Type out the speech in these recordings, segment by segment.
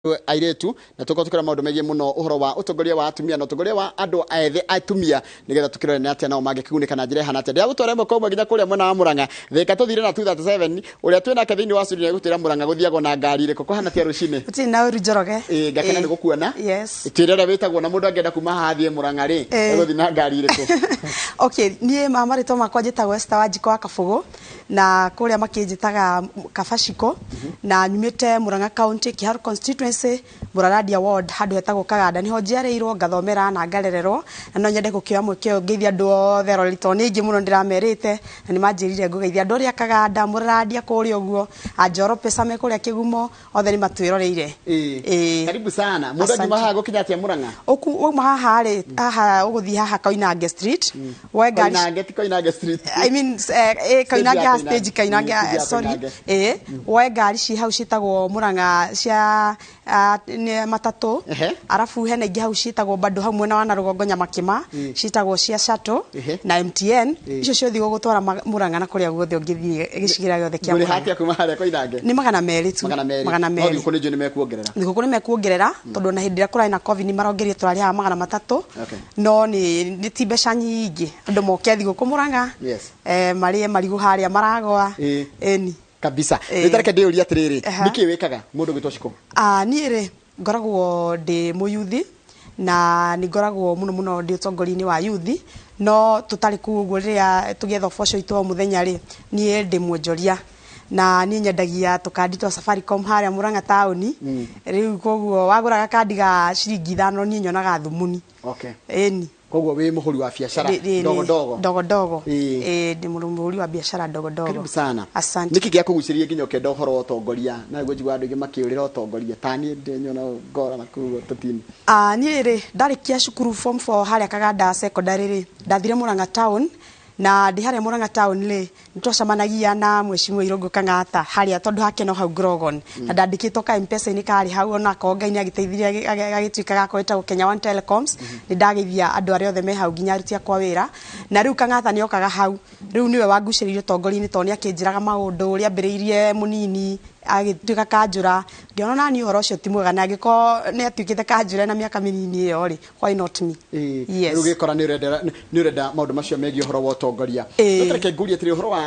Airĩtu na tũkorwo tũkĩra maũndũ megiĩ mũno ũhoro wa ũtongoria wa atumia na ũtongoria wa andũ ethĩ atumia, nĩgetha tũkĩrore nĩ atĩa nao mangĩkĩgunĩka na njĩra ĩhana atĩa. Ndĩragũtwara ĩmwe kwa ĩmwe nginya kũrĩa mwena wa Mũrang'a Thĩka, tũthire na 237 ũrĩa twĩ nake thĩinĩ wa studio nĩegũtwĩra Mũrang'a gũthiagwo na ngari ĩrĩkũ, kũhana tia rũcinĩ? Gũtirĩ na ũru, Njoroge. Ĩĩ, ngakena nĩ gũkuona. Yes. Twĩre ũrĩa wĩtagwo, na mũndũ angĩenda kuma haha athiĩ Mũrang'a rĩ, egũthiĩ na ngari ĩrĩkũ? Okay, niĩ ma marĩtwa makwa njĩtagwo Esther Wanjikũ wa Kabũgũ, na kũrĩa makĩnjĩtaga Kabacikũ, na nyumĩte Murang'a County, Kiharu Constituency, Mũrarandia Ward, handũ hetagwo Kaganda nĩho njiarĩirwo, ngathomera na ngarererwo. Na no nyende gũkĩoya mweke ũyũ ngeithie andũ othe aroreri, tondũ nĩ aingĩ mũno ndĩramerĩte na nĩ manjĩrire ngũgeithia andũ arĩa Kaganda, Mũrarandia kũrĩa ũguo, Anjoro Pesa me kũrĩa Kĩgumo, othe nĩ matwĩroreire. Ĩĩ. Karibu sana. Mũndũ Asante. angiuma haha gũkinya atĩa Mũrang'a? Wauma haha rĩ, haha ũgũthiĩ haha Koinange Street, woe ngari. Koinange ti Koinange Street. I mean, Koinange ya ha Koinange. stage Koinange, Stage ya sorry. Koinange. Woe ngari ci hau ciĩtagwo Murang'a cia nĩ matatũ. Arabu hena ingĩ hau ciĩtagwo bado hau mwena wa na rũgongo Nyamakĩma, ciĩtagwo cia Shuttle na MTN. Icio ciothe igũgũtwara Murang'a na kũrĩa guothe ũngĩthiĩ gĩcigĩrĩra gĩothe kĩa Ngũrĩha Murang'a. atĩa kuma harĩa Koinange? Nĩ 200 tu. 200. Magana No merĩ. thikũ nĩ njũĩ nĩ mekuongerera. Thigũkũ nĩ mekuongerera, tondũ ona hĩndĩ ĩrĩa kũrarĩ na COVID nĩ marongereire, tũrarĩhaga 300. No nĩ ti mbeca nyingĩ, andũ moke thigũkũ Murang'a. Marĩe marigũ harĩa maragwa. Ĩni. Kabisa. Rĩu tareke ndĩyũrie atĩrĩrĩ, nĩkĩ wĩkaga mũndũ gwĩtwo Shiko? Ah, niĩ rĩ, ngoragwo ndĩ mũyuthi na nĩ ngoragwo mũno mũno ndĩ ũtongoria-inĩ wa yuthi, no tũtarĩ kũu ũguo, rĩrĩa tũgĩetha ũboco witũ wa o mũthenya rĩ, niĩ ndĩ mwonjoria na niĩ nyendagia tũkandi twa Safaricom harĩa Murang'a taũni. Rĩu koguo wagũra gakandi ga ciringi 5, niĩ nyonaga thumuni. Ĩni. Koguo wĩ mũhũri wa biacara ndogo ndogo. Ndogo ndogo. Ĩĩ, ndĩ mũhũri wa biacara ndogo ndogo. Karibu sana. Asante. Nĩkĩ gĩakũgucĩrĩria nginya ũkenda ũhoro wa ũtongoria? Na nĩguo njiguaga andũ aingĩ makĩũrĩra ũtongoria, ta niĩ ndĩnyona ngora na kũu ũteti-inĩ. Ah, niĩ rĩ, ndarĩkia cukuru form 4 harĩa Kaganda Secondary rĩ, ndathire Murang'a town, na ndĩ harĩa Murang'a town rĩ, nĩtwacemanagia na Mheshimiwa Irũngũ Kang'ata harĩa, tondũ hake no hau Grogon, na ndandĩkĩtwo ka M-Pesa-inĩ karĩ hau, onakorwo Ngai nĩ agĩteithirie gagĩtuĩka gako getagwo Kenya One Telecoms. Nĩ ndageithia andũ arĩa othe me hau, nginya aruti akwa wĩra. Na rĩu Kang'ata nĩ okaga hau, rĩu nĩwe wangucĩrĩirie ũtongoria-inĩ, tondũ nĩ akĩnjĩraga maũndũ ũrĩa ambĩrĩirie mũnini agĩtuĩka kanjũra. Ngĩona nani ũhoro ũcio ti mwega, na angĩkorwo nĩ atuĩkĩte kanjũra na mĩaka mĩnini ĩyo rĩ, why not me? Yes. Rĩu gĩkora nĩ ũrenda maũndũ macio megiĩ ũhoro wa ũtongoria. No tareke ngũrie atĩrĩ, ũhoro wa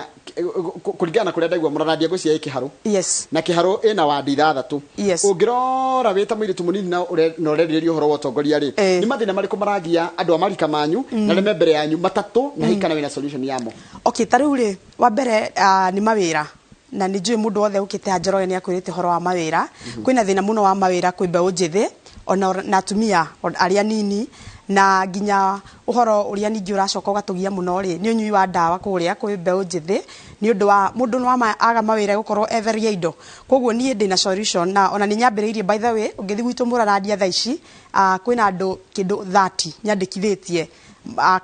kũringana na kũrĩa ndaigua mũrarandia, ngwĩciria ĩ Kĩharũ. Yes. Na Kĩharũ ĩna wandi ithathatũ. Yes. Ũngĩrora wĩ ta mũirĩtu mũnini na ũrerirĩria ũhoro wa ũtongoria rĩ, nĩ mathĩna marĩkũ maragia andũ a marika manyu na arĩa me mbere yanyu matatũ, na hihi kana wĩna solution yamo? Okay, ta rĩu rĩ, wa mbere nĩ mawĩra, na nĩ njũĩ mũndũ wothe ũkĩte haha, Njoroge, nĩ akwĩrĩte ũhoro wa mawĩra. Kwĩna thĩna mũno wa mawĩra kwĩ mbeũ njĩthĩ ona na atumia arĩa nini, na nginya ũhoro ũrĩa ningĩ ũracoka ũgatũgia mũno rĩ, nĩ ũnyui wa ndawa kũrĩa kwĩ mbeũ njĩthĩ, nĩ ũndũ wa mũndũ no aga mawĩra gũkorwo e very idle. Koguo niĩ ndĩna solution, na ona nĩ nyambĩrĩirie. By the way, ũngĩthiĩ gwitũ Mũrarandia thaa ici, kwĩna andũ kĩndũ 30 nyandĩkithĩtie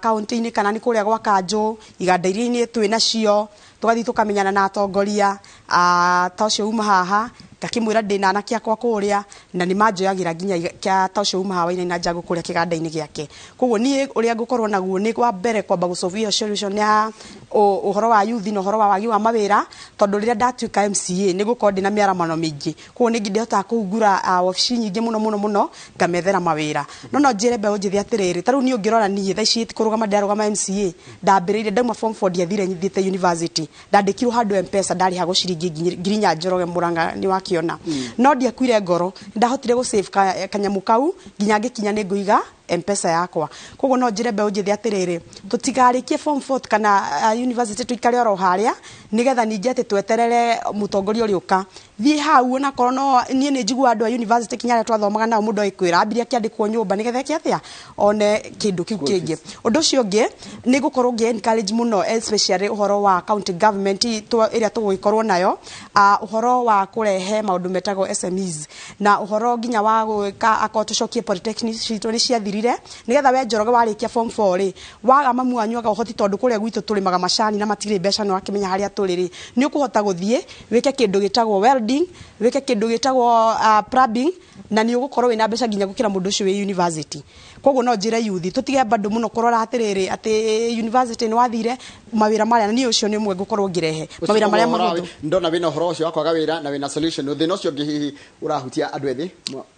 kaunti-inĩ, kana nĩ kũrĩa gwa kanjũ, iganda iria twĩ nacio, tũgathiĩ tũkamenyana na atongoria ta ũcio uma haha, ngakĩmwĩra ndĩna anake akwa kũrĩa, na nĩ manjoyagĩra nginya ta ũcio uma haha Wainaina Njangu kũrĩa kĩganda-inĩ gĩake. Koguo niĩ ũrĩa ngũkorwo naguo nĩ wa mbere kwamba gũsolve ĩyo solution ya ũhoro wa youth na ũhoro wa wagi wa mawĩra, tondũ rĩrĩa ndatuĩka MCA nĩ ngũkorwo ndĩna mĩaramano mĩingĩ, koguo nĩ ndĩhotaga kũhungura wabici nyingĩ mũno mũno mũno, ngamethera mawĩra. No njĩre mbeũ njĩthĩ atĩrĩrĩ, ta rĩu niĩ ũngĩrora niĩ thaa ici kũrũgama ndĩrarũgama MCA, ndambĩrĩirie ndauma form 4, ndiathire thiĩte university, ndandĩkirwo handũ M-Pesa, ndarĩhagwo ciringi 4,000. Njoroge, Mũrang'a nĩ wakĩona, no ndiakuire ngoro, ndahotire gũ save kanyamũ kau nginya ngĩkinya nĩ ngũiga M-Pesa yakwa. Koguo no njĩre mbeũ njĩthĩ atĩrĩrĩ, tũtikarĩkie form 4 kana university tũikare oro harĩa, nĩgetha ningĩ atĩ tweterere mũtongoria ũrĩa ũka thiĩ hau. Onakorwo no niĩ nĩ njiguaga andũ a university kinya arĩa twathomaga nao, mũndũ agĩkwĩra ambirie akĩandĩkwo nyũmba nĩgetha eke atĩa, one kĩndũ kĩu kĩngĩ. Ũndũ ũcio ũngĩ nĩ gũkorwo ngĩ encourage mũno, especially ũhoro wa county government ĩrĩa tũgũgĩkorwo nayo, ũhoro wa kũrehe maũndũ metagwo SMEs, na ũhoro nginya wa gwĩka akorwo tũcokie polytechnic citũ nĩ ciathirire, nĩgetha we Njoroge warĩkia form 4 rĩ, waga mamu wanyu aga ũhoti, tondũ kũrĩa gwitũ tũrĩmaga macani na matirĩ mbeca, nĩ wakĩmenya harĩa tũrĩ rĩ, nĩ ũkũhota gũthiĩ wĩke kĩndũ gĩtagwo welding. Coding, wĩke kĩndũ gĩtagwo plumbing, na nĩ ũgũkorwo wĩna mbeca nginya gũkĩra mũndũ ũcio wĩ university. Koguo no njĩre youth tũtige bado mũno kũrora atĩrĩrĩ atĩ university nĩ wathire mawĩra marĩa, na niĩ ũcio nĩ ũmwe ngũkorwo ngĩrehe mawĩra marĩa mahũthũ. Ndona wĩna ũhoro ũcio wa kwaga wĩra na wĩna solution. Thĩna ũcio ũngĩ hihi ũrahutia andũ ethĩ?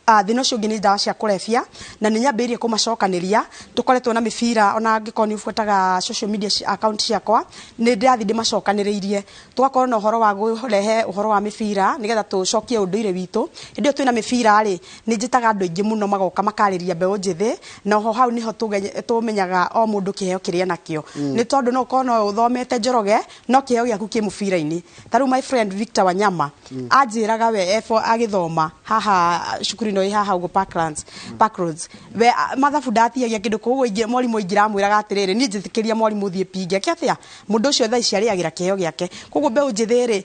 Thĩna ũcio ũngĩ nĩ ndawa cia kũrebia, na nĩ nyambĩrĩirie kũmacokanĩria. Tũkoretwo na mĩbira, ona angĩkorwo nĩ ũbuataga social media account ciakwa, nĩ ndĩrathiĩ ndĩmacokanĩrĩirie, tũgakorwo na ũhoro wa kũrehe ũhoro wa mĩbira nĩgetha tũcokie ũndũire witũ. Hĩndĩ ĩyo twĩna mĩbira rĩ, nĩ njĩtaga andũ aingĩ mũno magoka makarĩria mbeũ njĩthĩ, na oho hau nĩho tũmenyaga o mũndũ kĩheo kĩrĩa nakĩo, nĩ tondũ no ũkorwo no ũthomete, Njoroge, no kĩheo gĩaku kĩ mũbira-inĩ. Ta rĩu my friend Victor Wanyama anjĩraga we efo agĩthoma haha cukuru ĩno ĩ haha ũguo Parklands, Park Roads, we mathabu ndatiagia kĩndũ, koguo ingĩ mwarimũ ingĩramwĩraga atĩrĩrĩ, niĩ njĩtĩkĩria mwarimũ thiĩ pinge kĩ atĩa mũndũ ũcio thaa ici arĩagĩra kĩheo gĩake. Koguo mbeũ njĩthĩ rĩ,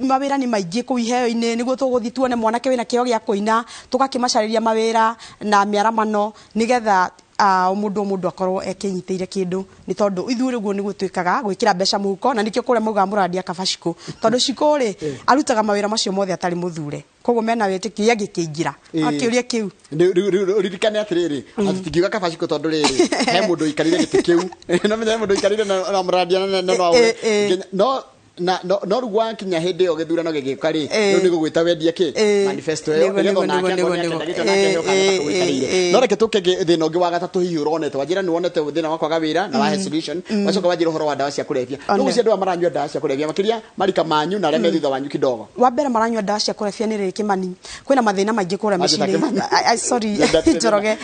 mawĩra nĩ maingĩ kũu iheo-inĩ, nĩguo tũgũthiĩ tuone mwanake wĩna kĩheo gĩa kũina, tũgakĩmacarĩria mawĩra na mĩaramano nĩgetha o mũndũ o mũndũ akorwo ekĩnyitĩire kĩndũ, nĩ tondũ ithuĩ ũguo nĩguo twĩkaga gwĩkĩra mbeca mũhuko, na nĩkĩo kũrĩa maugaga mũrandia kaba cikũ, tondũ cikũ rĩ arutaga mawĩra macio mothe atarĩ mũthure, koguo mena wĩtĩkio angĩkĩingĩra akĩũria kĩu. Rĩu ririkane atĩrĩrĩ, atĩ tingiuga kaba cikũ tondũ rĩrĩ he mũndũ ũikarĩire gĩtĩ kĩu, no menya he mũndũ ũikarĩire na mũrandia na no no na no rĩu gwakinya hĩndĩ ĩyo gĩthurano gĩgĩũka rĩ, rĩu nĩ gũgwĩta wendie kĩ manifesto ĩyo, nĩgetha onake akorwo nĩakenda gĩtĩ, onake aheo kanya gũikarĩire. No reke tũke thĩna ũngĩ wa gatatũ hihi ũronete. Wanjĩra nĩ wonete thĩna wa kwaga wĩra na wahe solution, wacoka wanjĩra ũhoro wa ndawa cia kũrebia. One. Rĩu ũcio andũ aya maranyua ndawa cia kũrebia makĩria marika manyu na arĩa me thutha wanyu kidogo? Wa mbere maranyua ndawa cia kũrebia nĩ rĩrĩ, Kĩmani, kwĩna mathĩna maingĩ kũrĩa Wanjĩta mĩciĩ-inĩ. Kĩmani. Sorry, Nyendete Njoroge.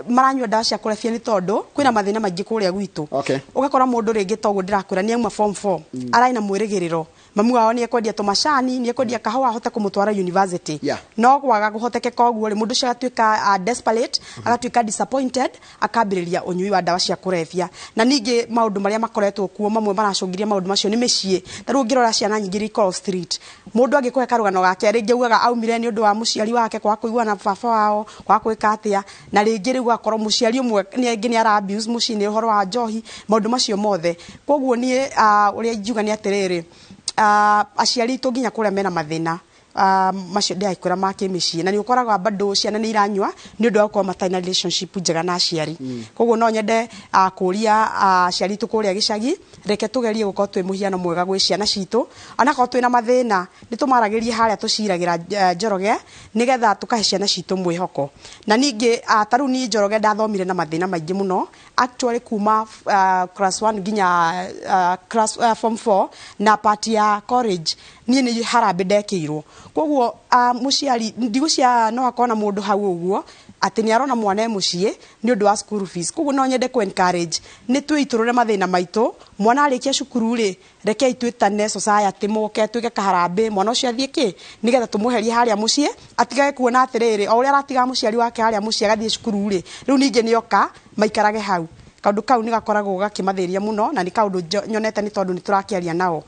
Maranyua ndawa cia kũrebia nĩ tondũ kwĩna mathĩna maingĩ kũrĩa gwitũ. Ũgakora mũndũ rĩngĩ toguo ndĩrakwĩra nĩ auma form 4, ararĩ na mwĩrĩgĩrĩro mamu wao nĩ ekwendia tũmacani, nĩ ekwendia kahũa ahote kũmũtwara university. No kwaga kũhotekeka ũguo rĩ, mũndũ ũcio agatuĩka desperate, agatuĩka disappointed, akambĩrĩria ũnyui wa ndawa cia kũrebia. Na ningĩ maũndũ marĩa makoretwo kuo mamwe maracũngĩrĩria maũndũ macio nĩ mĩciĩ. Ta rĩu ũngĩrora ciana nyingĩ iria ikoragwo street, mũndũ angĩkũhe karũgano gake rĩngĩ augaga aumire nĩ ũndũ wa mũciari wake kwaga kũiguana na baba wao, kwaga gwĩka atĩa, na rĩngĩ rĩu ũgakora mũciari ũmwe nĩ rĩngĩ nĩ ara abuse mũciĩ nĩ ũhoro wa njohi, maũndũ macio mothe. Koguo niĩ ũrĩa ingiuga nĩ atĩrĩrĩ, aciari aitũ nginya kũrĩa mena mathĩna macio ndĩrakwĩra ma kĩmĩciĩ, na nĩ ũkoraga bado ciana nĩ iranyua nĩ ũndũ wa gũkorwo matarĩ na relationship njega na aciari. Koguo no nyende kũria aciari aitũ kũrĩa gĩcagi, reke tũgerie gũkorwo twĩ mũhiano mwega gwĩ ciana citũ, onakorwo twĩna mathĩna nĩ tũmaragĩrie harĩa tũciragĩra, Njoroge, nĩgetha tũkahe ciana citũ mwĩhoko. Na ningĩ ta rĩu niĩ Njoroge ndathomire na mathĩna maingĩ mũno, actually kuma class 1 nginya class form 4 na part ya college niĩ nĩ harambĩ ndekĩirwo. Koguo mũciari ndigũcia no akorwo na mũndũ hau ũguo atĩ nĩ arona mwana e mũciĩ nĩ ũndũ wa school fees. Koguo no nyende kũ encourage nĩ twĩitũrũre mathĩna maitũ, mwana arĩkia cukuru rĩ, rekei twĩtane society moke twĩke kaharambĩ, mwana ũcio athiĩ kĩ nĩgetha tũmweherie harĩa mũciĩ, atigage kuona atĩrĩrĩ o ũrĩa aratiga mũciari wake harĩa mũciĩ agathiĩ cukuru rĩ, rĩu ningĩ nĩoka maikarage hau. Kaũndũ kau nĩ gakoragwo gakĩmathĩria mũno, na nĩ kaũndũ nyonete nĩ tondũ nĩ tũrakĩaria nao.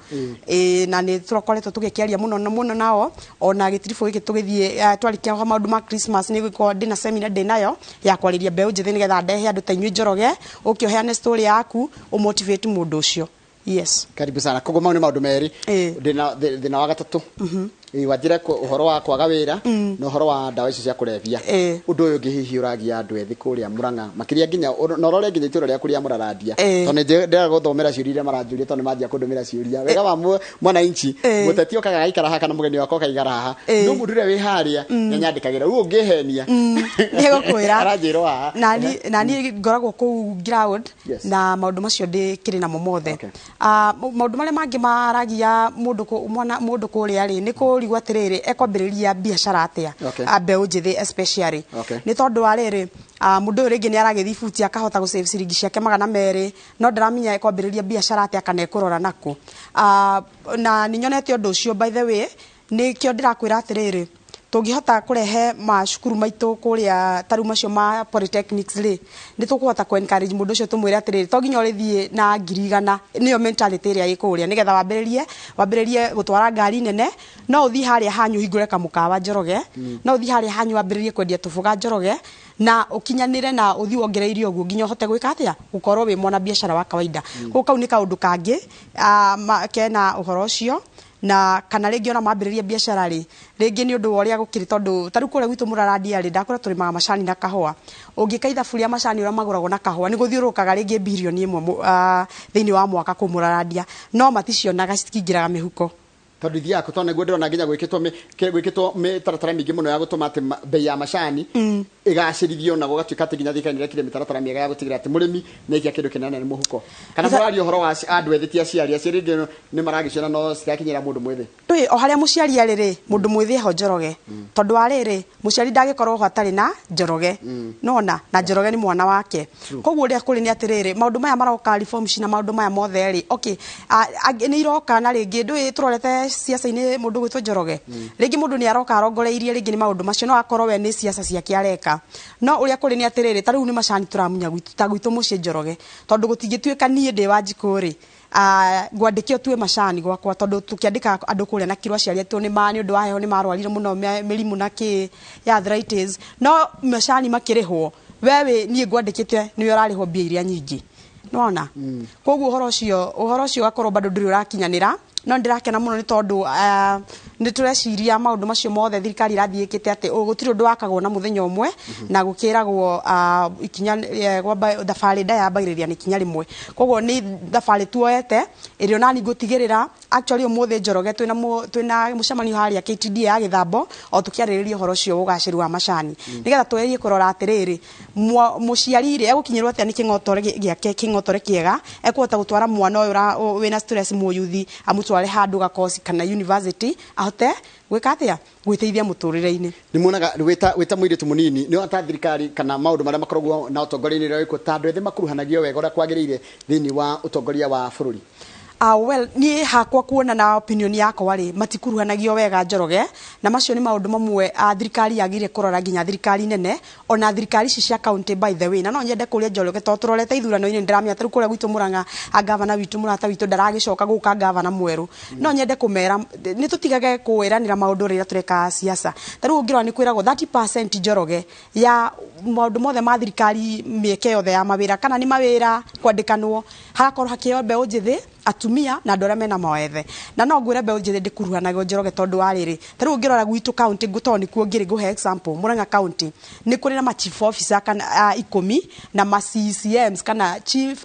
Na nĩ tũrakoretwo tũgĩkĩaria mũno na mũno nao, ona gĩtiribũ gĩkĩ tũgĩthiĩ twarĩkia maũndũ ma Christmas nĩ gũkorwo ndĩna seminar ndĩnayo ya kwarĩria mbeũ njĩthĩ nĩgetha ndehe andũ ta inyuĩ, Njoroge, ũke ũheane story yaku ũmotivate mũndũ ũcio. Yes. Karibu sana. Koguo mau nĩ maũndũ merĩ. Ndĩna thĩna wa gatatũ. Wanjĩra ũhoro wa kwaga wĩra na ũhoro wa ndawa icio cia kũrebia. Ũndũ ũyũ ũngĩ hihi ũragia andũ ethĩ kũrĩa Murang'a makĩria nginya na ũrore nginya itũra rĩaku rĩa Mũrarandia, tondũ nĩ ndĩrenda gũthomera ciũria iria maranjũria, tondũ nĩ manjia kũndũmĩra ciũria wega wa mwananchi. Mũteti okaga agaikara haha kana mũgeni wakwa okaigara haha, no mũndũ ũrĩa wĩ harĩa nĩanyandĩkagĩra rĩu ũngĩhenia Nĩegũkwĩra. Aranjĩrwo haha. Na niĩ ngoragwo kũu ground na maũndũ macio ndĩkĩrĩ namo mothe. Maũndũ marĩa mangĩ maragia mũndũ mwana mũndũ kũrĩa rĩ, nĩ kũrigwo atĩrĩrĩ ekwambĩrĩria biacara atĩa. Mbeũ njĩthĩ especially, nĩ tondũ wa rĩrĩ, mũndũ ũyũ rĩngĩ nĩ aragĩthiĩ buti akahota gũsave ciringi ciake 200, no ndaramenya ekwambĩrĩria biacara atĩa kana ekũrora nakũ. Na nĩ nyonete ũndũ ũcio, by the way, nĩkĩo ndĩrakwĩra atĩrĩrĩ tũngĩhota kũrehe macukuru maitũ kũrĩa ta rĩu macio ma polytechnics rĩ, nĩ tũkũhota kũ encourage mũndũ ũcio, tũmwĩre atĩrĩrĩ to nginya ũrĩthiĩ na 100,000, nĩyo mentality ĩrĩa ĩ kũrĩa, nĩgetha wambĩrĩrie gũtwara ngari nene. No ũthiĩ harĩa hanyu ũhingũre kamũkawa, Njoroge, no ũthiĩ harĩa hanyu wambĩrĩrie kwendia tũboga, Njoroge, na ũkinyanĩre na ũthiĩ wongereire ũguo nginya ũhote gwĩka atĩa, gũkorwo wĩ mwana biacara wa kawaida. Koguo kau nĩ kaũndũ kangĩ kena ũhoro ũcio. Na kana rĩngĩ ona mambĩrĩria biacara rĩ, rĩngĩ nĩ ũndũ wa ũrĩa gũkĩrĩ, tondũ ta rĩu kũrĩa gwitũ Mũrarandia rĩ, ndakũra tũrĩmaga macani na kahũa. Ũngĩka ithabu rĩa macani ũrĩa magũragwo na kahũa, nĩ gũthiũrũrũkaga rĩngĩ 1 billion thĩinĩ wa mwaka kũu Mũrarandia, no maticionaga, citingĩraga mĩhuko. Tondũ ithiaga kũtona nĩguo ndĩrona nginya gwĩkĩtwo mĩtaratara mĩingĩ mũno ya gũtũma atĩ bei ya macani ĩgacĩrithio, na gũgatuĩka atĩ nginya thirikari nĩrekire mĩtaratara mĩega ya gũtigĩrĩra atĩ mũrĩmi nĩaikia kĩndũ kĩnene nĩ mũhuko. Kana mũraria ũhoro wa andũ ethĩ, ti aciari? Aciari rĩngĩ nĩ maragĩciona, no citirakinyĩra mũndũ mwĩthĩ. Ndũĩ o harĩa mũciari arĩ rĩ, mũndũ mwĩthĩ eho Njoroge, tondũ wa rĩrĩ, mũciari ndangĩkorwo ho atarĩ na Njoroge, nona na Njoroge nĩ mwana wake. Koguo ũrĩa kũrĩ nĩ atĩrĩrĩ, maũndũ maya maroka, reforms na maũndũ maya mothe rĩ, okay, nĩ iroka na rĩngĩ ndũĩ tũrorete ciaca-inĩ mũndũ gwĩtwo Njoroge, rĩngĩ mũndũ nĩ aroka arongoreirie rĩngĩ nĩ maũndũ macio, no akorwo we nĩ ciaca ciake areka. No ũrĩa kũrĩ nĩ atĩrĩrĩ, ta rĩu nĩ macani tũramunya gwitũ, ta gwitũ mũciĩ Njoroge, tondũ gũtingĩtuĩka niĩ ndĩ Wanjikũ rĩ, ngwandĩke ũtue macani gwakwa, tondũ tũkĩandĩka andũ kũrĩa na kiro, aciari aitũ nĩ ma nĩ ũndũ wa heho nĩ marwarire mũno mĩrimũ na kĩ ya arthritis, no macani makĩrĩhwo, we wĩ niĩ ngwandĩkĩte nĩwe ũrarĩhwo mbia iria nyingĩ, nĩwona? Koguo ũhoro ũcio ũgakorwo bado ndũrĩ ũrakinyanĩra. No nĩndĩrakena mũno nĩ tondũ nĩ tũreciria maũndũ macio mothe thirikari ĩrathiĩ ĩkĩte atĩ gũtirĩ ũndũ wakagwo na mũthenya ũmwe, na gũkĩragwo ikinya kwamba thabarĩ ndayambagĩrĩria nĩ ikinya rĩmwe. Koguo nĩ thabarĩ tuoete ĩrĩa onani ngũtigĩrĩra. Actually, ũmũthĩ Njoroge twĩna mũcemanio harĩa KTDA ya Gĩthambo, o tũkĩarĩrĩria ũhoro ũcio wa ũgacĩru wa macani, nĩgetha tũgerie kũrora atĩrĩrĩ, mũciari rĩ, egũkinyĩrwo atĩa nĩ kĩng'otore gĩake, kĩng'otore kĩega ekũhota gũtwara mwana ũyũ wĩna stress, mũyuthi, amũtware handũ gakoci kana university, ahote gwĩka atĩa, gwĩteithia mũtũrĩre-inĩ. Nĩ muonaga wĩta mũirĩtu mũnini, nĩ ta thirikari kana maũndũ marĩa makoragwo na ũtongoria-inĩ ũrĩa wĩkuo, ta andũ ethĩ makuruhanagio wega ũrĩa kwagĩrĩire thĩinĩ wa ũtongoria wa bũrũri? Well, niĩ hakwa kuona na opinion yakwa rĩ, matikuruhanagio wega Njoroge, na macio nĩ maũndũ mamwe thirikari yagĩrĩire kũrora, nginya thirikari nene ona thirikari ici cia county. By the way, na no nyende kũria Njoroge, tondũ tũrorete ithurano-inĩ, ndĩramenya tarĩu kũrĩa gwitũ Mũrang'a, gavana witũ mũrata witũ ndaragĩcoka gũka gavana mwerũ. No nyende kũmera nĩ tũtigage kwĩranĩra maũndũ rĩrĩa tũreka siasa. Tarĩu ũngĩrora nĩ kwĩragwo 30% Njoroge ya maũndũ mothe ma thirikari, mĩeke yothe ya mawĩra, kana nĩ mawĩra kwandĩkanwo, hagakorwo hakĩheo mbeũ njĩthĩ, atumia na andũ arĩa mena mawethe. Na no ngwĩre mbeũ njĩthĩ ndĩkuruhanagio Njoroge, tondũ wa rĩrĩ, ta rĩu ũngĩrora gwitũ county, tondũ nĩkuo ngĩrĩ, ngũhe example Murang'a County, nĩ kũrĩ na ma chief officer kana 10 na ma CCMs kana chief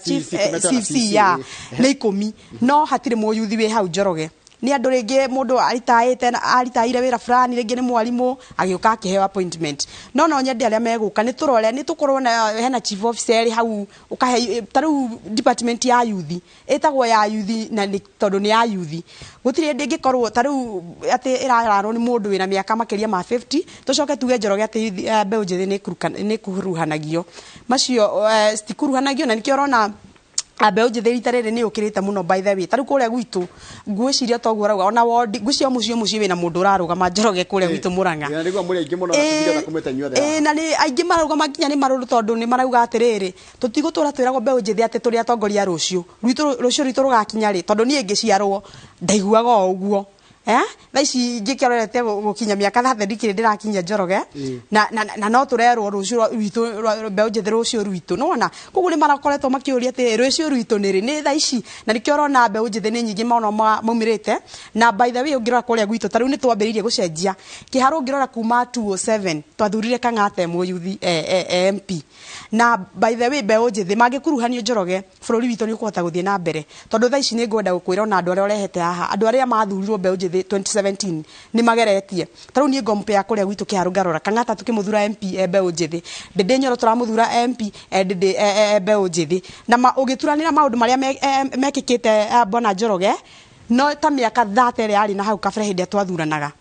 chief CC, kũmetwo na CC CC, ya nĩ 10, no hatirĩ mũyuthi wĩ hau Njoroge. Nĩ andũ rĩngĩ mũndũ aritaĩte, aritaire wĩra fulani, rĩngĩ nĩ mwarimũ, agĩũka akĩheo appointment. No nyende arĩa megũka nĩ tũrore nĩ tũkorwo na hena chief officer ĩrĩ hau, ũkahe ta rĩu department ya youth ĩtagwo ya youth, na nĩ tondũ nĩ ya youth. Gũtirĩ hĩndĩ ĩngĩkorwo ta rĩu atĩ ĩrararwo nĩ mũndũ wĩna mĩaka makĩria ma 50, tũcoke tuge Njoroge atĩ mbeũ njĩthĩ nĩ ĩkuruhanagio. Macio citikuruhanagio, na nĩkĩo ũrona mbeũ njĩthĩ rita rĩrĩ nĩ yũkĩrĩte mũno. By the way, ta rĩu kũrĩa gwitũ ngwĩciria toguo ũrauga, ona wondi ngwĩciria o mũciĩ o mũciĩ wĩna mũndũ ũrarũgama Njoroge kũrĩa gwitũ Mũrang'a. Na nĩguo mũrĩ aingĩ mũno na tũtingĩhota kũmwĩta inyuothe haha. Ĩĩ, na nĩ aingĩ mararũgama, nginya nĩ marũrũ, tondũ nĩ marauga atĩrĩrĩ, tũtigũtũra twĩragwo mbeũ njĩthĩ atĩ tũrĩ atongoria rũciũ rwitũ, rũciũ rwitũ rũgakinya rĩ? Tondũ niĩ ngĩciarwo ndaiguaga o ũguo. Thaa ici ngĩkĩrorete gũkinya mĩaka 30 ndikĩrĩ ndĩrakinyia Njoroge, na no tũrerwo rũciũ rwitũ mbeũ njĩthĩ, rũciũ rwitũ, nĩwona? Koguo nĩ marakoretwo makĩũria atĩ rũciũ rwitũ nĩ rĩ? Nĩ thaa ici? Na nĩkĩo ũrona mbeũ njĩthĩ nĩ nyingĩ mũno maumĩrĩte. Na by the way, ũngĩrora kũrĩa gwitũ ta rĩu nĩ twambĩrĩirie gũcenjia kĩharo. Ũngĩrora kuma 207 twathurire Kang'ata mũyuthi MP. Na by the way, mbeũ njĩthĩ mangĩkuruhanio Njoroge, bũrũri witũ nĩ ũkũhota gũthiĩ na mbere, tondũ thaa ici nĩ ngwenda gũkwĩra ona andũ arĩa ũrehete haha, andũ arĩa mathurirwo mbeũ njĩthĩ 2017 nĩ mageretie. Ta rĩu niĩ ngompea kũrĩa gwitũ kĩharũ, ngarora Kang'ata tũkĩmũthura MP e mbeũ njĩthĩ, Ndĩndĩ Nyoro tũramũthura MP e Ndĩndĩ e mbeũ njĩthĩ, na ũgĩturanĩra maũndũ marĩa mekĩkĩte bwana Njoroge, no ta mĩaka 30 ĩrĩa yarĩ na hau kabere hĩndĩ ĩrĩa twathuranaga,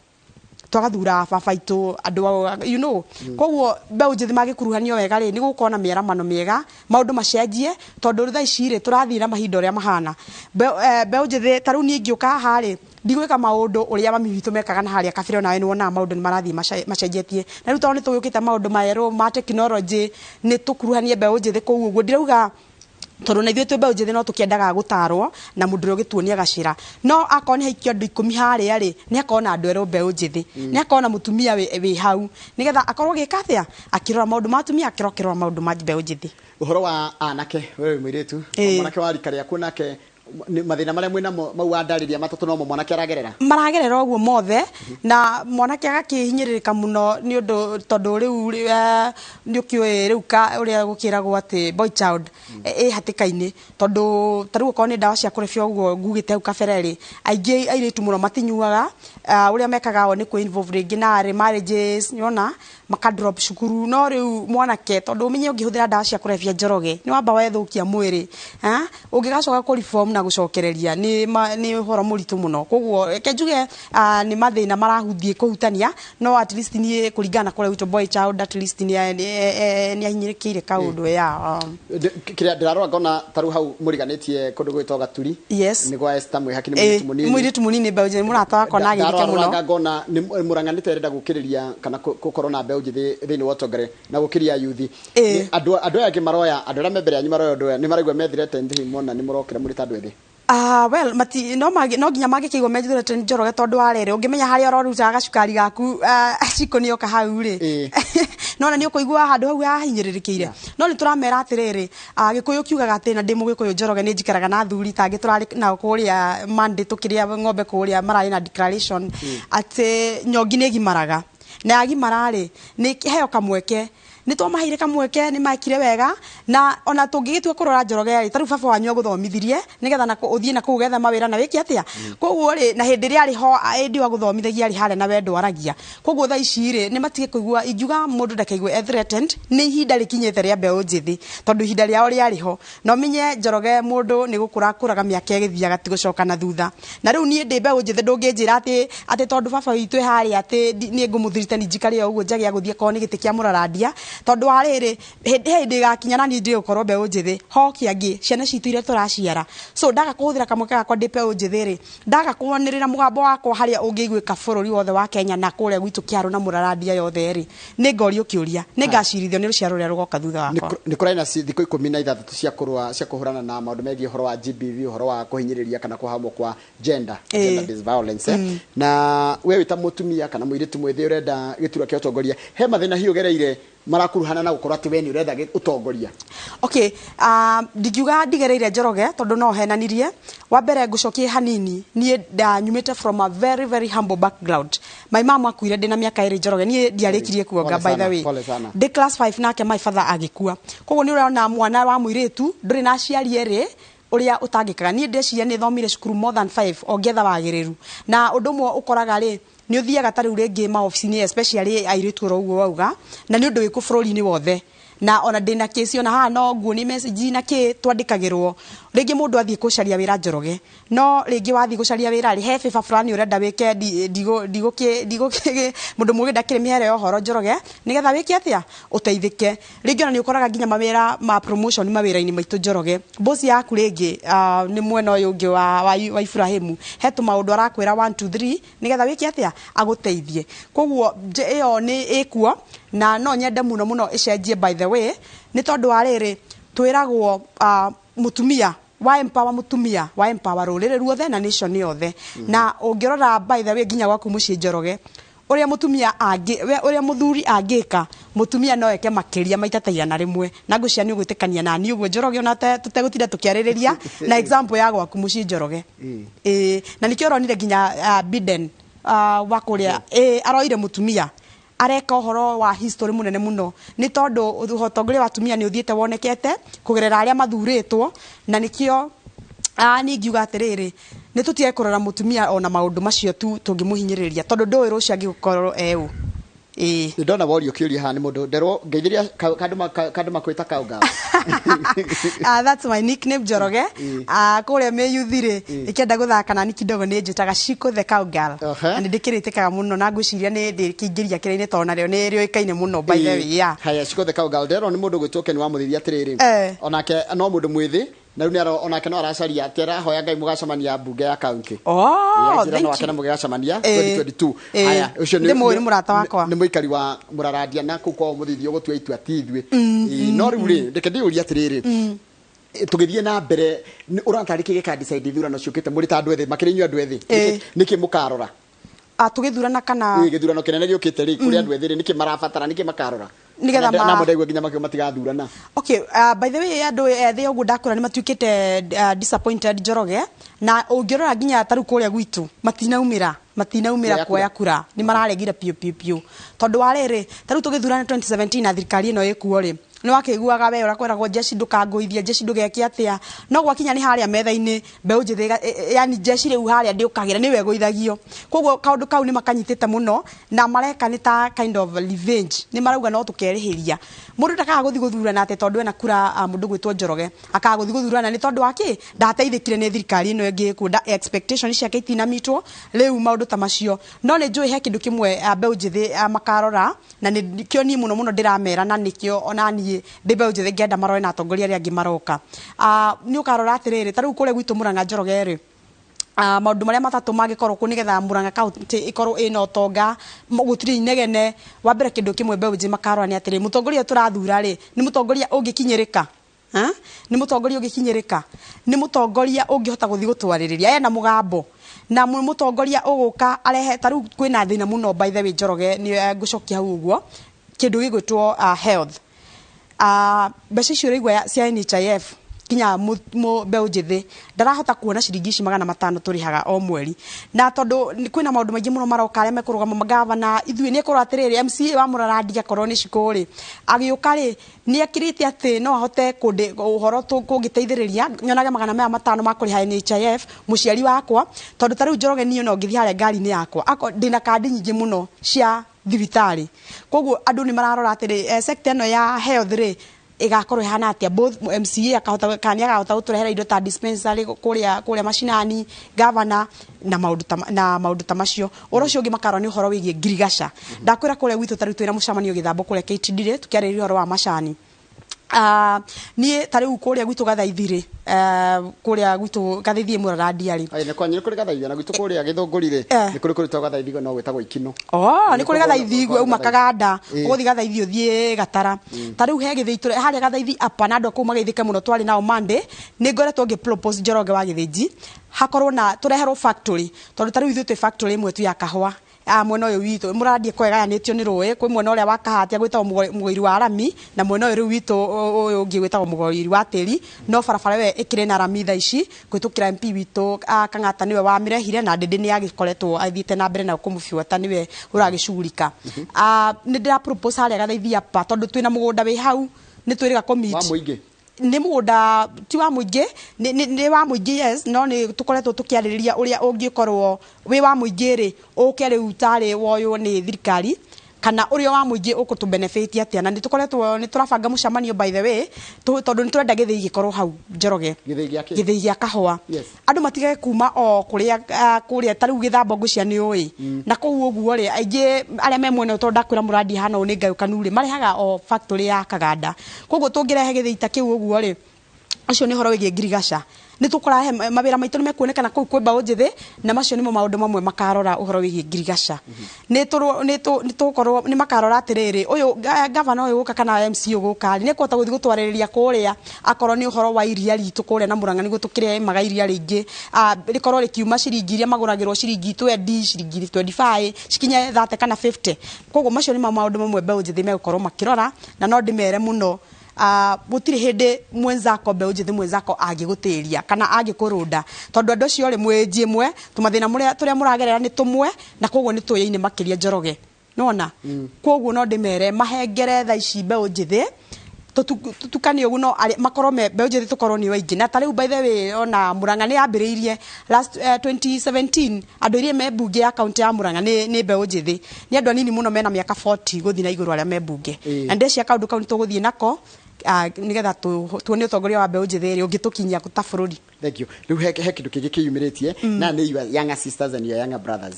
twagathura baba itũ andũ koguo mbeũ njĩthĩ mangĩkuruhanio wega rĩ, nĩ gũkorwo na mĩaramano mĩega, maũndũ macenjie, tondũ thaa ici rĩ, tũrathiĩ na mahinda ũrĩa mahana. Mbeũ njĩthĩ, ta rĩu niĩ ingĩũka haha rĩ, ndigwĩka maũndũ ũrĩa mami witũ mekaga na harĩa kabere. Onawe nĩ wonaga maũndũ nĩ marathiĩ macenjetie, na rĩu tondũ nĩ tũgĩũkĩte maũndũ merũ ma tekinoronjĩ, nĩ tũkuruhanie mbeũ njĩthĩ kũu ũguo ndirauga, tondũ na ithuĩ twĩ mbeũ njĩthĩ no tũkĩendaga gũtarwo na mũndũ ũrĩa ũgĩtuonia gacĩra. No akorwo nĩ haikio andũ 10 harĩa rĩ, nĩ akorwo na andũ erũ mbeũ njĩthĩ, nĩ akorwo na mũtumia wĩ hau, nĩgetha akorwo agĩka atĩa, akĩrora maũndũ ma atumia, akĩrora maũndũ ma mbeũ njĩthĩ. Ũhoro wa anake, we wĩ mũirĩtu, mwanake wa rika rĩaku nake Mathĩna marĩa mwĩnamo mau wandarĩria matatũ nomo mwanake aragerera. Maragerera ũguo mothe, na mwanake agakĩhinyĩrĩrĩka mũno nĩ ũndũ tondũ rĩu nĩ ũkĩũĩ rĩu ũrĩa gũkĩragwo atĩ boy child ĩ hatĩka-inĩ, tondũ ta rĩu okorwo nĩ ndawa cia kũrebia ũguo ngugĩte hau kabere rĩ, aingĩ airĩtu mũno matinyuaga. Ũrĩa mekaga o nĩ kwĩ involve rĩngĩ na marriages, nĩwona maka drop cukuru. No rĩu mwanake, tondũ ũmenye ũngĩhũthĩra ndawa cia kũrebia, Njoroge, nĩ wamba wethũkia mwĩrĩ, ũngĩgacoka kũ reform na gũcokereria nĩ ũhoro mũritũ mũno. Koguo reke njuge nĩ mathĩna marahuthiĩ kũhutania, no at least niĩ kũringana na kũrĩa gwitũ, boy child at least nĩ ahinyĩrĩkĩire kaũndũ ya Kĩrĩa ndĩrarora ngona ta rĩu hau mũriganĩtie kũndũ gwĩtwo Gaturi. Yes. Nĩ gwa Esther Mwĩhaki, nĩ mũirĩtu mũnini. Mũirĩtu mũnini mbeũ njĩthĩ, mũrata wakwa na agĩthike mũno. Ndarora ngona nĩ Mũrang'a nĩ terenda gũkĩrĩria kana gũkorwo na mbeũ njĩthĩ thĩinĩ wa ũtongoria na gũkĩria yuthi. Andũ aya angĩ maroya, andũ arĩa me mbere yanyu maroya ũndũ ũyũ, nĩ maraigua me threatened hihi mona nĩ mũrokĩra mũrĩ ta andũ ethĩ? Well, mati, no, no nginya mangĩkĩigua mejithũrĩte Njoroge, tondũ wa rĩrĩ, ũngĩmenya harĩa ũrorutaga gacukari gaku, ciko nĩoka hau rĩ, no na nĩ ũkũigua handũ hau hahinyĩrĩrĩkĩire. No nĩ tũramera atĩrĩrĩ, Gĩkũyũ kiugaga atĩ, na ndĩ Mũgĩkũyũ, Njoroge, nĩ njikaraga na athuri tangĩ tũrarĩ nao kũrĩa Monday tũkĩrĩa ng'ombe kũrĩa mararĩ na declaration atĩ nyongi nĩ ĩgimaraga, na yagimara rĩ, nĩ heo kamweke. Nĩ twamaheire kamweke, nĩ mekire wega. Na ona tũngĩgĩtua kũrora, Njoroge rĩ, ta rĩu baba wanyu agũthomithirie nĩgetha na ũthiĩ na kũu getha mawĩra na wĩke atĩa. Koguo rĩ, na hĩndĩ ĩrĩa arĩ ho, hĩndĩ ĩyo agũthomithagia arĩ harĩa na wendo aragia. Koguo thaa ici rĩ, nĩ matige kũigua, ingiuga mũndũ ndakaigue e threatened. Nĩ ihinda rĩkinyĩte rĩa mbeũ njĩthĩ, tondũ ihinda rĩao rĩarĩ ho. Na ũmenye, Njoroge, mũndũ nĩ gũkũra akũraga, mĩaka ĩgĩthiaga ti gũcoka na thutha. Na rĩu niĩ ndĩ mbeũ njĩthĩ, ndũngĩnjĩra atĩ tondũ baba witũ e harĩa atĩ niĩ ngũmũthirite ni njikare o ũguo njage ya gũthiĩ korwo nĩ gĩtĩ kĩa mũrarandia, tondũ wa rĩrĩ, hĩndĩ ĩgakinya na niĩ ndigũkorwo mbeũ njĩthĩ, hoke angĩ ciana citũ iria tũraciara. So ndaga kũhũthĩra kamweke gakwa ndĩ mbeũ njĩthĩ rĩ, ndaga kwanĩrĩra mũgambo wakwa harĩa ũngĩiguĩka bũrũri wothe wa Kenya na kũrĩa gwitũ Kĩarũ na mũrarandia yothe rĩ, nĩ ngorio kĩũria, nĩ ngacirithio nĩ rũciaro rũrĩa rũgoka thutha wakwa. Nĩ kũrarĩ na thikũ 16 cia kũrũa, cia kũhũrana na maũndũ megiĩ ũhoro wa GBV, ũhoro wa kũhinyĩrĩria kana kũhamwo kwa gender, gender based violence. Na we wĩ ta mũtumia kana mũirĩtu mwĩthĩ ũrenda gĩturwa kĩa ũtongoria, he mathĩna hihi ũgereire marakuruhana na gũkorwo atĩ we nĩ ũretha ũtongoria? Okay, ndingiuga ndigereire, Njoroge, tondũ no henanirie. Wa mbere ngũcokie hanini, niĩ ndanyumĩte from a very very humble background. My mom akuire ndĩna mĩaka 2, Njoroge, niĩ ndiarĩkirie kuonga. Pole by the sana, way, pole sana. Ndĩ class 5 nake my father agĩkua. Koguo nĩ ũrona mwana wa mũirĩtu ndũrĩ na aciari erĩ, ũrĩa ũtangĩkaga. Niĩ ndeciria nĩ thomire cukuru more than 5 o ngĩetha wagĩrĩru. Na ũndũ ũmwe ũkoraga rĩ, nĩ ũthiaga ta rĩu rĩngĩ maobici-inĩ, especially airĩtu oro ũguo wauga, na nĩ ũndũ wĩkũ bũrũri-inĩ wothe. Na ona ndĩna kĩci ona haha no nguonie message na kĩ twandĩkagĩrwo. Rĩngĩ mũndũ athiĩ gũcaria wĩra, Njoroge, no rĩngĩ wathiĩ gũcaria wĩra rĩ, he favor fulani ũrenda wĩke, ndigũkĩ mũndũ mũgĩ ndakĩrĩ mĩhere ya ũhoro, Njoroge, nĩgetha wĩke atĩa, ũteithĩke. Rĩngĩ ona nĩ ũkoraga nginya mawĩra ma promotion mawĩra-inĩ maitũ, Njoroge, boss yaku rĩngĩ nĩ mwena ũyũ ũngĩ wa Ibrahimu, he tũmaũndũ arakwĩra 1 2 3 nĩgetha wĩke atĩa, agũteithie. Koguo ĩyo nĩ ĩkuo, na no nyende mũno mũno ĩcenjie. By the way, nĩ tondũ wa rĩrĩ, twĩragwo mũtumia wa empower, mũtumia wa empower rũrĩrĩ ruothe na nation yothe. Na ũngĩrora, by the way, nginya gwaku mũciĩ, Njoroge, ũrĩa mũtumia angĩ ũrĩa mũthuri angĩka, mũtumia no eke makĩria maita ta 100. Na ngwĩciria nĩ ũgwĩtĩkania na niĩ ũguo, Njoroge, ona tũtegũtinda tũkĩarĩrĩria na example ya gwaku mũciĩ, Njoroge. Ĩĩ, na nĩkĩo ũronire nginya Biden wa kũrĩa aroire mũtumia areka ũhoro wa history mũnene mũno, nĩ tondũ ũtongoria wa atumia nĩ ũthiĩte wonekete kũgerera arĩa mathurĩtwo. Na nĩkĩo niĩ ingiuga atĩrĩrĩ, nĩ tũtige kũrora mũtumia ona maũndũ macio tu tũngĩmũhinyĩrĩria, tondũ ndũĩ rũciũ angĩgũkorwo eũ. Ĩĩ. Nĩ ndona worio kĩũria haha nĩ mũndũ nderwo ngeithĩria kandũ makwĩta kaũnga. That's my nickname, Njoroge. Kũrĩa mĩyuthi rĩ, ĩkĩenda gũthaka nani kidogo, nĩ njĩtaga Shiko the Cowgirl. Na nĩ ndĩkĩrĩtĩkaga mũno, na ngwĩciria nĩ ndĩkĩingĩria kĩrĩa-inĩ, tondũ narĩo nĩ rĩũĩkaine mũno, by the way, yeah. Haya, Shiko the Cowgirl, nderwo nĩ mũndũ gwĩtwo Ken wa mũthithia atĩrĩrĩ, onake no mũndũ mwĩthĩ, na rĩu onake no aracaria atĩ arahoya Ngai mũgacemania mbunge ya kaunti. Oh, njĩra thank no ake na you. mũgĩgacemania 2022. Haya, ũcio Ndĩmũĩ, nĩ mũrata wakwa. Nĩ mũikari wa mũrarandia na kũu kwao mũthithia ũgũtua itua ti ithuĩ. Ĩĩ, no rĩu rĩ, reke ndĩyũrie atĩrĩrĩ, tũgĩthiĩ na mbere, ũrona tarĩ kĩ gĩka decide ithurano ciũkĩte mũrĩ ta andũ ethĩ, makĩria inyuĩ andũ ethĩ? Nĩkĩ mũkarora? Tũgĩthurana kana? Ĩĩ, gĩthurano kĩnene gĩũkĩte rĩ, kũrĩ andũ ethĩ rĩ, nĩkĩ marabatara, nĩkĩ makarora? Nĩgetha Na mũndũ nginya makĩo matigathurana. Okay, by the way, andũ ethĩ ũguo ndakũra nĩ matuĩkĩte disappointed, Njoroge, na ũngĩrora nginya ta rĩu kũrĩa gwitũ matinaumĩra Kuoya kuoya kura, nĩ mararegire piũ piũ piũ, tondũ wa rĩrĩ, ta rĩu tũgĩthurana 2017 na thirikari ĩno ĩkuo rĩ, nĩ wakĩiguaga we ũrĩa kwĩragwo jeshi ndũkangũithie, jeshi ndũgeke atĩa, no gwakinya nĩ harĩa metha-inĩ mbeũ njĩthĩ yani jeshi rĩu harĩa ndĩũkagĩra nĩwe ĩgũithagio. Koguo kaũndũ kau nĩ makanyitĩte mũno na mareka nĩ ta kind of revenge, nĩ marauga no tũkerĩhĩria. Mũndũ ndakaga gũthiĩ gũthurana atĩ tondũ ena kura mũndũ gwĩtwo Njoroge, akaga gũthiĩ gũthurana nĩ tondũ wa kĩ ndateithĩkire nĩ thirikari ĩno ĩngĩ ĩkuo, expectation ciake itinamitwo rĩu, maũndũ ta macio. No nĩ njũĩ he kĩndũ kĩmwe mbeũ njĩthĩ makarora, na nĩkĩo niĩ mũno mũno ndĩramera, na nĩkĩo ona niĩ ndĩ mbeũ njĩthĩ ngenda marore na atongoria arĩa angĩ maroka. Nĩ ũkarora atĩrĩrĩ, ta rĩu kũrĩa gwitũ Mũrang'a, Njoroge rĩ, maũndũ marĩa matatũ mangĩkorwo kuo nĩgetha Murang'a County ĩkorwo ĩna ũtonga, gũtirĩ inegene. Wa mbere, kĩndũ kĩmwe mbeũ njĩthĩ makarora nĩ atĩrĩ, mũtongoria ũyũ tũrathura rĩ, nĩ mũtongoria ũngĩkinyĩrĩka? Ha? Nĩ mũtongoria ũngĩkinyĩrĩka, nĩ mũtongoria ũngĩhota gũthiĩ gũtwarĩrĩria ena mũgambo, na mũtongoria ũgũka arehe. Ta rĩu kwĩna thĩna mũno, by the way, Njoroge, nĩ ngũcokia hau ũguo, kĩndũ gĩgwĩtwo health. Mbeca icio ũraigua cia NHIF, nginya mbeũ njĩthĩ ndarahota kuona ciringi ici 500 tũrĩhaga o mweri, na tondũ kwĩna maũndũ maingĩ mũno maroka arĩa mekũrũgama magavana, ithuĩ nĩ ekorwo atĩrĩrĩ, MCA wa Mũrarandi akorwo nĩ Cikũ rĩ, agĩũka rĩ, nĩ akĩrĩte atĩ no ahote kũndĩ ũhoro kũngĩteithĩrĩria nyonage 500 ma kũrĩha NHIF mũciari wakwa, tondũ ta rĩu, Njoroge, niĩ no ngĩthiĩ harĩa ngari-inĩ yakwa ndĩna kandi nyingĩ mũno cia thibitarĩ. Koguo andũ nĩ mararora atĩrĩ, sector ĩno ya health rĩ, ĩgakorwo ĩhana atĩa, both MCA akahota kana nĩ akahota gũtũrehera indo ta dispensary kũrĩa macinani, governor na maũndũ ta macio. Ũhoro ũcio ũngĩ makarora nĩ ũhoro wĩgiĩ ngirigaca. Ndakwĩra kũrĩa gwitũ ta rĩu twĩna mũcemanio gĩthambo kũrĩa KTD rĩ, tũkĩarĩrĩria ũhoro wa macani. Niĩ ta rĩu kũrĩa gwitũ Gathaithi rĩ, kũrĩa gwitũ Gathaithi Mũrarandia rĩ. Ai, nĩ kwanyu nĩ kũrĩ Gathaithi, na gwitũ kũrĩa Gĩthũngũri rĩ, nĩ kũrĩ kũrĩtwo Gathaithi no gwĩtagwo Ikino. Oh, nĩ kũrĩ Gathaithi uma Kaganda, Ĩĩ. ũgũthiĩ Gathaithi ũthiĩ Gatara. Ta rĩu he gĩthĩi harĩa Gathaithi apa, na andũ a kũu mageithĩke mũno, twarĩ nao Monday, nĩ ngoretwo ngĩ propose, Njoroge wa Gĩthĩnji, hakorwo na tũreherwo factory, tondũ ta rĩu ithuĩ twĩ factory ĩmwe tu ya kahũa mwena ũyũ witũ Mũrandie ko ĩgayanĩtio nĩ rũĩ. Kwĩ mwena ũrĩa wa Kahatia gwĩtagwo mũgũiri wa rami, na mwena ũyũ rĩu witũ ũyũ ũngĩ gwĩtagwo mũgũiri wa tĩri, no barabara ĩyo ĩkĩrĩ na rami thaa ici kũhĩtũkĩra MP witũ Kang'ata nĩwe wamĩrehire, na Ndĩndĩ nĩ agĩkoretwo athiĩte na mbere na kũmũbuata, nĩwe ũragĩcugurika. Nĩ ndĩra propose harĩa Gathaithi apa, tondũ twĩna mũgũnda wĩ hau nĩ twĩrĩga commit. Wa mũingĩ? Nĩ mũgũnda ti wa mũingĩ, nĩ wa mũingĩ, yes, no nĩ tũkoretwo tũkĩarĩrĩria ũrĩa ũngĩkorwo wĩ wa mũingĩ rĩ, ũke rĩu tarĩ woywo nĩ thirikari, kana ũrĩa wa mũingĩ ũkũtũ benefit atĩa. Na nĩ tũkoretwo nĩ tũrabanga mũcemanio, by the way, tondũ nĩ tũrenda gĩthĩi gĩkorwo hau, Njoroge. Gĩthĩi gĩa kĩ? Gĩthĩi gĩa kahũa. Andũ matigage kuma o kũrĩa kũrĩa ta rĩu gĩthambo ngũcia nĩ ũĩ na kũu ũguo rĩ, aingĩ arĩa me mwena ũyũ, tondũ ndakwĩra Mũrandi hana ũũ nĩ ngayũkanu rĩ, marehaga o factory ya Kaganda. Koguo tũngĩrehe gĩthĩi ta kĩu ũguo rĩ, ũcio nĩ ũhoro wĩgiĩ ngirigaca, nĩ tũkũrahe mawĩra maitũ nĩ mekuonekana kũu kwĩ mbaũ njĩthĩ, na macio nĩmo maũndũ mamwe makarora. Ũhoro wĩgiĩ ngirigaca nĩ tũgũkorwo nĩ makarora atĩrĩrĩ, ũyũ gavana ũyũ gũka kana MC ũgũka rĩ, nĩ ekũhota gũthiĩ gũtwarĩrĩria kũrĩa, akorwo nĩ ũhoro wa iria ritũ kũrĩa na Mũrang'a, nĩguo tũkĩrĩmaga iria rĩingĩ, rĩkorwo rĩkiuma ciringi iria magũragĩrwo ciringi 20, ciringi 25, cikinye 30 kana 50. Koguo macio nĩmo maũndũ mamwe mbeũ njĩthĩ megũkorwo makĩrora, na no ndĩmere mũno, gũtirĩ hĩndĩ mwenzako, mbeũ njĩthĩ mwenzako angĩgũtĩria kana angĩkũrũnda, tondũ andũ acio rĩ mwĩ ĩmwe, tũmathĩna tũrĩa mũragerera nĩ tũmwe, na koguo nĩ tũyaine makĩria, Njoroge, nona koguo no ndĩmere mahengere thaa ici mbeũ njĩthĩ tũtukane ũguo, no makorwo me mbeũ njĩthĩ tũkorwo nĩ aingĩ. Na ta rĩu, by the way, ona Murang'a nĩ yambĩrĩirie last 2017, andũ iria me mbunge ya kaunti ya Murang'a nĩ mbeũ njĩthĩ, nĩ andũ anini mũno mena mĩaka 40 gũthiĩ na igũrũ arĩa me mbunge. Na ndĩcia kaũndũ kau nĩ tũgũthiĩ nako nĩgetha tuone ũtongoria wa mbeũ njĩthĩ ĩrĩ ũngĩtũkinyia ta bũrũri. Thank you. Rĩu he kĩndũ kĩngĩ kĩyumĩrĩtie, na nĩ your younger sisters and your younger brothers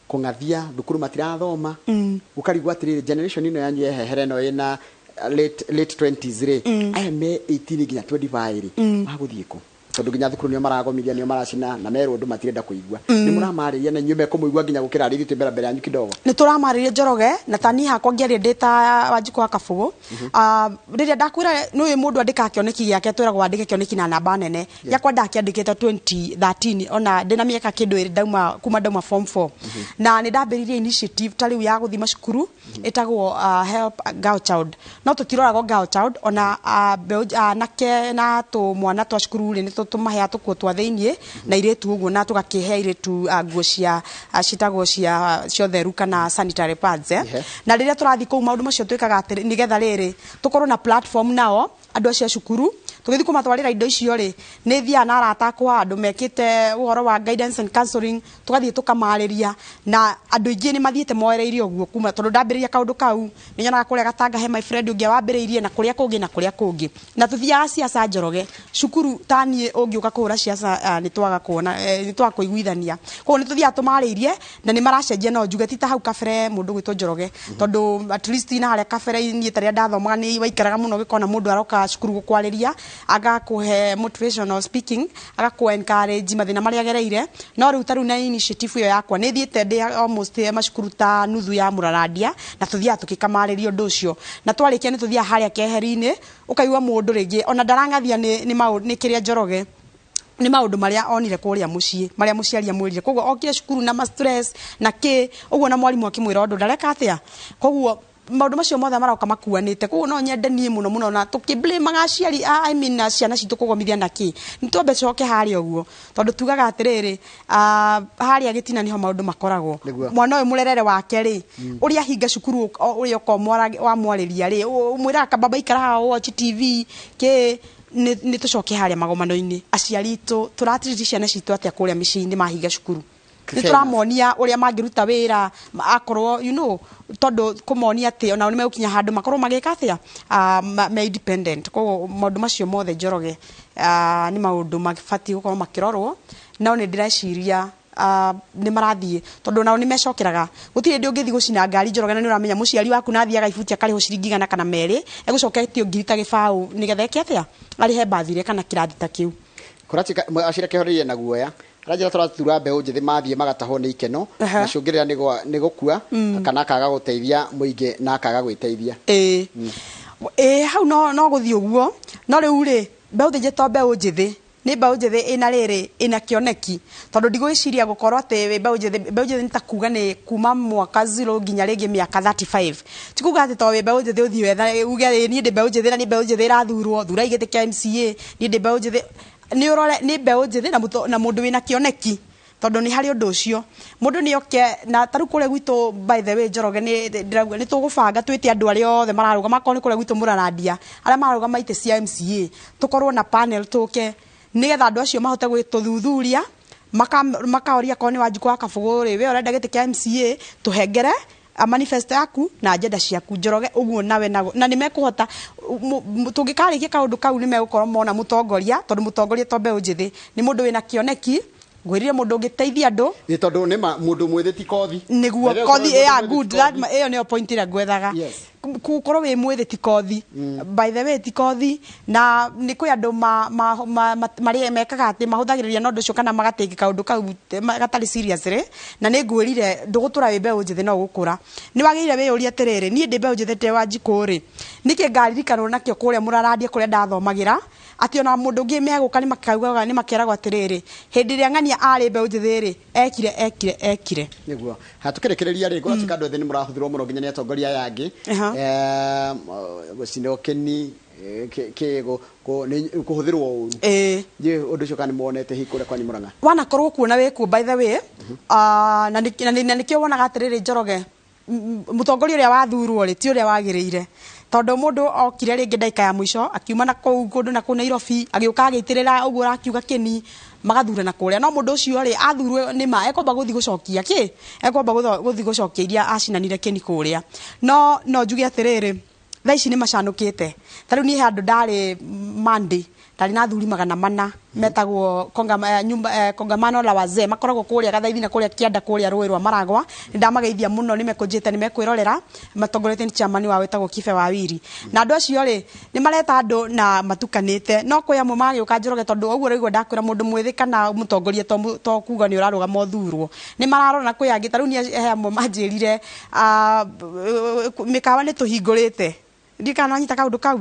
kũng'athia thukuru matirathoma, ũkarigwo atĩrĩrĩ, generation ĩno yanyu yehehere ĩno ĩna late 20s rĩ, aya me 18 nginya 25 rĩ, magũthiĩ kũ? Tondu nginya thukuru nio maragomithia, nio maracina na merwo andu matirenda kuigua. Ni muramarĩria na inyuĩ mekũmũigua nginya gũkĩra arĩa ithuĩ twĩ mbere mbere yanyu kidogo? Nĩ tũramarĩria, Njoroge, na tani hakwa ngĩaria ndĩ ta Wanjikũ wa Kabũgũ. Rĩrĩa ndakwĩra nĩ mũndũ andĩkaga kĩoneki gĩake, twĩragwo wandĩke kĩoneki na namba nene. Gĩakwa ndakĩandĩkĩte 2013, ona ndĩna mĩaka kĩndũ ĩrĩ ndauma kuma ndauma form 4, na nĩ ndambĩrĩirie initiative ta rĩu ya gũthiĩ macukuru ĩtagwo Help Girl Child. No tũtiroragwo girl child, ona anake na tũmwana twa cukuru rĩ, nĩ tũmaheaga tũkuo twa thĩiniĩ na irĩtu ũguo, na tũgakĩhe airĩtu nguo cia citagwo cia ũtheru kana sanitary pads, eh? Na rĩrĩa tũrathiĩ kũu, maũndũ macio twĩkaga atĩrĩ, nĩgetha rĩrĩ tũkorwo na platform nao andũ acio a cukuru, tũgĩthiĩ kũmatwarĩra indo icio rĩ, nĩ thiaga na arata akwa, andũ mekĩte ũhoro wa guidance and counseling, tũgathiĩ tũkamarĩria, na andũ aingĩ nĩ mathiĩte moereirie ũguo kuma tondũ ndambĩrĩria kaũndũ kau. Nĩ nyonaga kũrĩa Gatanga he my friend ũngĩ wambĩrĩirie, na kũrĩa kũngĩ na kũrĩa kũngĩ, na tũthiaga ciaca, Njoroge, cukuru. Ta niĩ ũngĩũka kũhũra ciaca, nĩ twaga kuona, nĩ twaga kũiguithania. Koguo nĩ tũthiaga tũmarĩirie na nĩ maracenjia. No njuge ti ta hau kabere, mũndũ gwĩtwo Njoroge, tondũ at least na harĩa kabere niĩ tarĩa ndathomaga nĩ waikaraga mũno ũgĩkona mũndũ aroka cukuru gũkwarĩria, agakũhe motivational speaking, agakũ encourage mathĩna marĩa agereire. No rĩu ta rĩu na initiative ĩyo yakwa nĩ thiĩte ndĩ almost macukuru ta nuthu ya Mũrarandia, na tũthiaga tũgĩkamarĩria ũndũ ũcio, na twarĩkia nĩ tũthiaga harĩa keheri-inĩ, ũkaigua mũndũ rĩngĩ ona ndarang'athia nĩ kĩrĩa, Njoroge, nĩ maũndũ marĩa onire kũrĩa mũciĩ, marĩa mũciari amwĩrire. Koguo okire cukuru na ma stress na kĩ ũguo, na mwarimũ akĩmwĩra ũndũ ndareka atĩa. Koguo maũndũ macio mothe maroka makuanĩte. Koguo no nyende niĩ mũno mũno na tũkĩblamaga aciari, I mean, na ciana citũ kũgomithia na kĩ, nĩ twambe coke harĩa ũguo, tondũ tugaga atĩrĩrĩ, harĩa gĩtina nĩho maũndũ makoragwo. Mwana ũyũ mũrerere wake rĩ, ũrĩa ahinga cukuru, ũrĩa ũkorwo wamwarĩria rĩ, ũmwĩraga kababa ikara haha watch TV kĩ, nĩ tũcoke harĩa magomano-inĩ. Aciari itũ tũratiriti ciana citũ atĩa kũrĩa mĩciĩ-inĩ mahinga cukuru? Nĩ tũramonia ũrĩa mangĩruta wĩra akorwo tondũ kũmonia atĩ onao nĩ megũkinya handũ makorwo magĩka atĩa, me independent. Koguo maũndũ macio mothe, Njoroge, nĩ maũndũ mabatiĩ gũkorwo makĩrorwo, no nĩ ndĩreciria nĩ marathiĩ, tondũ nao nĩ mecokeraga. Gũtirĩ hĩndĩ ũngĩthiĩ gũcina ngari, Njoroge, na nĩ ũramenya mũciari waku na athiaga ibuti akarĩhwo ciringi 100 kana 200, egũcoka etio ngiri ta gĩbaũ nĩgetha eke atĩa, arĩhe mbathi ĩrĩa kana kĩrathi ta kĩu. Kũratuĩka acira kĩhoreire na guoya aranjĩra tũratura mbeũ njĩthĩ mathiĩ magatahwo nĩ ikeno, macũngĩrĩra nĩ gũkua kana akaga gũteithia mũingĩ na akaga gwĩteithia. Ĩĩ, hau no gũthiĩ ũguo. No rĩu rĩ, mbeũ njĩthĩ to mbeũ njĩthĩ, nĩ mbeũ njĩthĩ ĩna rĩrĩ, ĩna kĩoneki, tondũ ndigwĩciria gũkorwo atĩ wĩ mbeũ njĩthĩ. Mbeũ njĩthĩ nĩ ta kuga nĩ kuma mwaka 0 nginya rĩngĩ mĩaka 35. Ti kuga atĩ to wĩ mbeũ njĩthĩ ũthiĩ wetha uge niĩ ndĩ mbeũ njĩthĩ na nĩ mbeũ njĩthĩ ĩrathurwo, thura gĩtĩ kĩa MCA, niĩ ndĩ mbeũ njĩthĩ. Nĩ ũrore nĩ mbeũ njĩthĩ na mũndũ wĩna kĩoneki, tondũ nĩ harĩ ũndũ ũcio mũndũ nĩ oke na tarĩu kũrĩa gwitũ. By the way, Njoroge, nĩ ndĩrauga nĩ tũgũbanga twĩte andũ arĩa othe mararũgama, akorwo nĩ kũrĩa gwitũ Mũrarandia, arĩa mararũgama itĩ cia MCA, tũkorwo na panel, tũke nĩgetha andũ acio mahote gwĩtũthuthuria, makaoria akorwo nĩ Wanjikũ wa Kabũgũ rĩ, we ũrenda gĩtĩ kĩa MCA, tũhengere manifesto yaku na agenda ciaku, Njoroge, ũguo nawe na nĩ mekũhota. Tũngĩkarĩkia kaũndũ kau, nĩ megũkorwo mona mũtongoria, tondũ mũtongoria to mbeũ njĩthĩ, nĩ mũndũ wĩna kĩoneki, ngwĩrire mũndũ ũngĩteithia andũ. Nĩ tondũ nĩ ma mũndũ mwĩthĩ ti kothi. Nĩguo. Rĩrĩa kothi ũkorwo mũndũ ya mwĩthĩ good ti kothi. Ĩyo nĩyo point ĩrĩa ngwethaga. Gũkorwo wĩ mwĩthĩ ti kothi, by the way, ti kothi. Na nĩ kwĩ andũ marĩa mekaga atĩ mahũthagĩrĩria na ũndũ ũcio kana magatĩki kaũndũ kau gatarĩ serious rĩ. Na nĩ ngwĩrire ndũgũtũra wĩ mbeũ njĩthĩ, no gũkũra nĩ wagĩrĩire wĩyũrie atĩrĩrĩ, niĩ ndĩ mbeũ njĩthĩ ndĩ Wanjikũ rĩ, nĩkĩ ngaririkanwo nakĩo kũrĩa Mũrarandia kũrĩa ndathomagĩra, atĩ ona mũndũ ũngĩ megũka nĩ makaugaga, nĩ makeragwo atĩrĩrĩ, hĩndĩ ĩrĩa ng'ania arĩ mbeũ njĩthĩ rĩ, ekire ekire ekire. Nĩguo hatukĩrĩkĩrĩria rĩ, kũratuĩka andũ ethĩ nĩ mũrahũthĩrwo mũno nginya nĩ atongoria aya angĩ. Gũcinwo kĩni kũhũthĩrwo ũru. Je, ũndũ ũcio kana nĩ muonete hihi kũrĩa kwanyu Mũrang'a? Wanakorwo kuona wĩkuo, by the way, na nĩkĩo wonaga atĩrĩrĩ, Njoroge, mũtongoria ũrĩa wathurwo rĩ ti ũrĩa wagĩrĩire, tondũ mũndũ okire rĩngĩ ndagĩka ya mũico akiuma na kũu kũndũ na kũu Nairobi, agĩũka agĩitĩrĩra ũguo ũrakiuga kĩni, magathurana kũrĩa. No mũndũ ũcio rĩ, athurwo nĩ ma ekwamba gũthiĩ gũcokia kĩ, ekwamba gũthiĩ gũcokia iria acinanire kĩni kũrĩa. No njuge atĩrĩrĩ, thaa ici nĩ macanũkĩte. Ta rĩu niĩ handũ ndarĩ Monday Ndarĩ na athuri 400 metagwo kongamano la wazee, makoragwo kũrĩa Gathaithi na kũrĩa Kĩanda, kũrĩa rũĩ rwa Maragwa. Nĩ ndamageithia mũno, nĩ mekũnjĩte, nĩ mekwĩrorera, matongoretio nĩ chairman wao wĩtagwo Kibe wa Wiri. Na andũ acio rĩ, nĩ mareta andũ na matukanĩte, no kwĩ amwe magĩũka Njoroge, tondũ ũguo ũraigua ndakwĩra mũndũ mwĩthĩ kana mũtongoria to kuga nĩ ũrarũgama ũthurwo, nĩ mararora. Kwĩ angĩ ta rĩu niĩ he amwe manjĩrire, mĩkawa nĩ tũhingũrĩte, ndiũĩ kana nĩwanyita kaũndũ kau,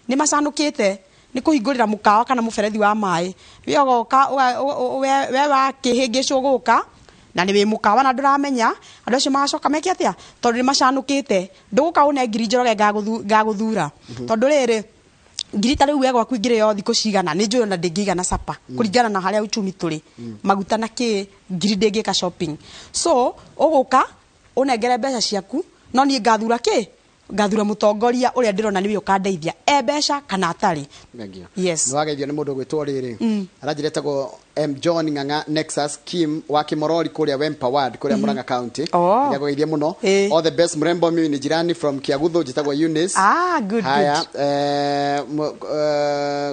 nĩ macanũkĩte nĩ kũhingũrĩra mũkawa kana mũberethi wa maĩ. We ũgoka we wakĩhĩngĩcwo gũka na nĩ wĩ mũkawa na ndũramenya, andũ acio magacoka meke atĩa? Tondũ nĩ macanũkĩte, ndũgũka ũne ngiri Njoroge ngagũthura, tondũ rĩrĩ ngiri ta rĩu we gwaku ingĩrĩo thikũ cigana, nĩ njũĩ ona ndĩngĩigana capa kũringana na harĩa uchumi tũrĩ, maguta na kĩ, ngiri ndĩngĩka shopping. So ũgũka ũnengere mbeca ciaku, no niĩ ngathura kĩ? Ngathura mũtongoria ũrĩa ndĩrona nĩwe ũkandeithia, e mbeca kana atarĩ. Thank you. Yes. Nĩ wageithio nĩ mũndũ ũgwĩtwo rĩrĩ, aranjĩra etagwo M John Ng'ang'a Nexus Kim wa Kimorori kũrĩa Wempa Ward, kũrĩa Murang'a County. Oh. Nĩakũgeithia mũno. Ĩĩ. All the best mrembo, mimi ni jirani from Kiaguthu, njĩtagwo Eunice. Ah, good. Haya, Good.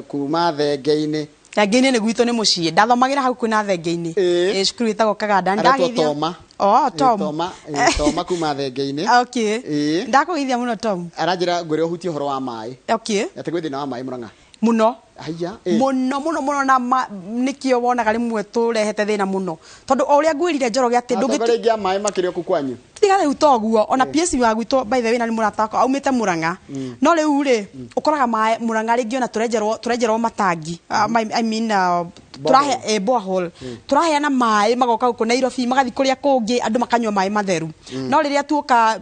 kuma thenge-inĩ. Thenge-inĩ nĩ gwitũ, nĩ mũciĩ, ndathomagĩra hau kwĩna thenge-inĩ. Ĩĩ. Ĩĩ, cukuru ĩtagwo Kaganda. Aretwo Nĩndageithia- Toma. Oh, Ĩĩ, Tom. Toma, ĩĩ, Toma kuma thenge-inĩ. Okay. Ĩĩ. Ndakũgeithia mũno, Tom. Aranjĩra ngwĩre ũhutie ũhoro wa maĩ. Okay. Atĩ gwĩ thĩna wa maĩ Murang'a? Mũno. Haiya, ĩĩ. Mũno mũno mũno, na nĩkĩo wonaga rĩmwe tũrehete thĩna mũno, tondũ o ũrĩa ngwĩrire Njoroge atĩ ndũngĩ Atongoria aingĩ a maĩ makĩrĩ o kũu kwanyu. Tiga rĩu toguo, ona PS wa gwitũ, by the way, na nĩ mũrata wakwa, aumĩte Murang'a. No rĩu rĩ, ũkoraga maĩ Murang'a rĩngĩ ona tũrenjerwo matangi, I mean, tũrahe borehole, tũraheana maĩ magoka gũkũ Nairobi, magathiĩ kũrĩa kũngĩ, andũ makanyua maĩ matheru. No rĩrĩa tuoka